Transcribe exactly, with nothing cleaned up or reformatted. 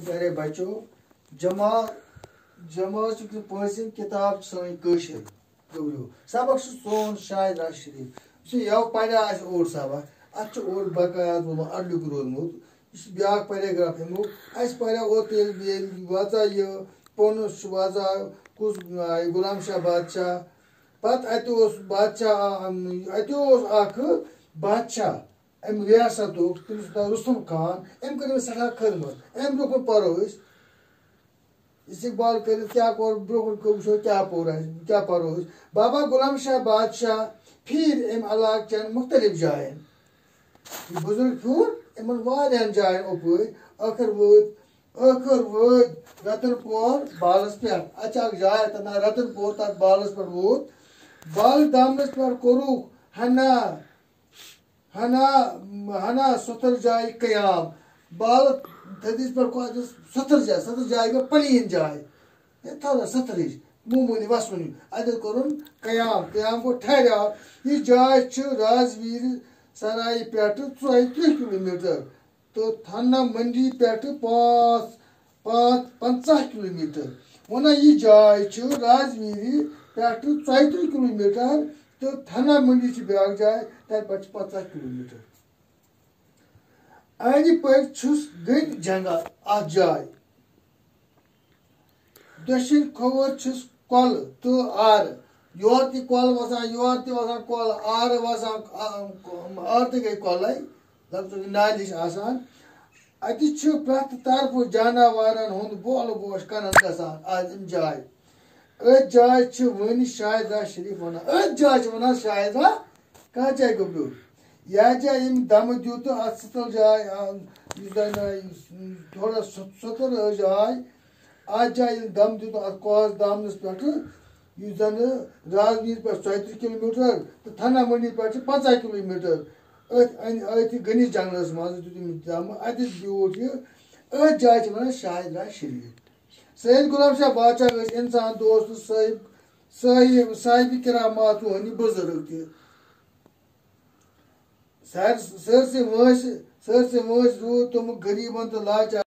پیارے بچو، جماعت جمٲژ چھِ پٲنٛژِم کِتاب چھِ سٲنۍ کٲشِر گوٚبریو۔ سبق چھُ سون شاہد راز شریف۔ یُس یہِ یَوٕ پَرِ آسہِ اوٚڑ سبق، اَتھ چھُ اوٚڑ بقایات ووٚنمُت، اَدلیُک روٗدمُت۔ یہِ چھُ بیٛاکھ paragraph اَمیُک۔ اَسہِ پَریو اوترٕ ییٚلہِ، ییٚلہِ واژا یہِ پوٚنُس چھُ واژا کُس، آ، یہِ غلام شاہ بادشاہ۔ پَتہٕ اَتہِ اوس بادشاہ، آ، اَتہِ اوس اَکھ بادشاہ۔ اَمہِ ریاستُک، تٔمِس اوس ناو رُستُم خان، أمۍ کٔر أمِس سٮ۪ٹھاہ خدمت۔ اَمہِ برٛونٛہہ کُن پَرو أسۍ۔ استقبال کٔرِتھ کیٛاہ کوٚر، برٛونٛہہ کُن وٕچھو کیٛاہ پوٚر اَسہِ، کیٛاہ پَرو أسۍ۔ بابا غلام شاہ بادشاہ پھیٖرۍ اَمہِ علاقہٕ چٮ۪ن مُختٔلِف جایَن۔ یہِ بُزرگ پھیوٗر یِمَن واریاہَن جایَن اوٚپٲرۍ۔ ٲخٕر وٲتۍ، ٲخٕر وٲتۍ رَتَن پور بالَس پٮ۪ٹھ۔ اَتہِ چھِ اَکھ جاے تَتھ ناو رَتَن پور، تَتھ بالَس پٮ۪ٹھ ووت۔ بالہٕ دامنَس پٮ۪ٹھ کوٚرُکھ ہنا ہنا، ہنا سۄتھر جایہِ قیام۔ بالہٕ تھدِس پٮ۪ٹھ کھۄتس سۄتھر جاے، سۄتھر جاے گٔے plain جاے۔ یہِ تھوڑا سۄتھرٕج، معموٗلی وَسوٕنی۔ اَتٮ۪تھ کوٚرُن قیام، قیام گوٚو ٹھہراو۔ یہِ جاے چھِ راجویٖر سرایہِ پٮ۪ٹھٕ ژۄیہِ ترٕٛہ کِلوٗ میٖٹر تہٕ تھنا منڈی پٮ۪ٹھٕ پانٛژھ، پانٛژھ، پنٛژاہ کِلوٗ میٖٹر۔ وَنان یہِ جاے چھِ راجویٖرِ پٮ۪ٹھٕ ژۄیہِ ترٕٛہ کِلوٗ میٖٹر تہٕ تھنا منڈی چھِ بیٛاکھ جاے، تَتہِ پٮ۪ٹھ چھِ پنٛژاہ کِلوٗ میٖٹر۔ أنٛدۍ پٔکۍ چھُس گٔنۍ جنگل اَتھ جاے۔ دٔچھِنۍ کھووُر چھِس کۄلہٕ تہٕ آرٕ۔ یورٕ تہِ کۄلہٕ وَسان، یورٕ تہِ وَسان کۄلہٕ، آرٕ وَسان، آ، آرٕ تہِ گٔے کۄلَے، لگ بگ نالہِ ہِش آسان۔ اَتہِ چھُ پرٛٮ۪تھ طرفہٕ جاناوارَن ہُنٛد بولہٕ بوش کَنَن گژھان آز اَمہِ جایہِ۔ أتھۍ جایہِ چھِ وٕنہِ شاہد راز شریف وَنان، أتھۍ جایہِ چھِ وَنان شاہد راز، کَتھ جایہِ گوٚبریو؟ یَتھ جایہِ ییٚمہِ دَمہٕ دیُت تہٕ اَتھ سٕژَل جاے، آ، یُس زَن، آ، یُس، تھوڑا سۄ-، سۄتھٕر ٲس جاے، اَتھ جایہِ ییٚلہِ دَم دیُت اَتھ کاس دامنَس پٮ۪ٹھٕ، یُس زَنہٕ راجویٖر پٮ۪ٹھ ژۄیہِ ترٕٛہ کِلوٗ میٖٹر تہٕ تھنا منڈی پٮ۪ٹھ چھِ پنٛژاہ کِلوٗ میٖٹر۔ أتھۍ أنٛدۍ، أتھۍ گٔنِس جنٛگلَس منٛز دیُت أمِس دَم، اَتہِ بیوٗٹھ یہِ۔ أتھۍ جایہِ چھِ وَنان شاہد راز شریٖف۔ سید غلام شاہ بادشاہ ٲسۍ اِنسان دوست تہٕ صٲحِب، صٲحِب، صاحِبِ کرامات روحٲنی بُزرگ تہِ۔ سٲرسٕے وٲنٛسہِ، سٲرسٕے وٲنٛسہِ روٗد تِم غریٖبَن تہٕ لاچار۔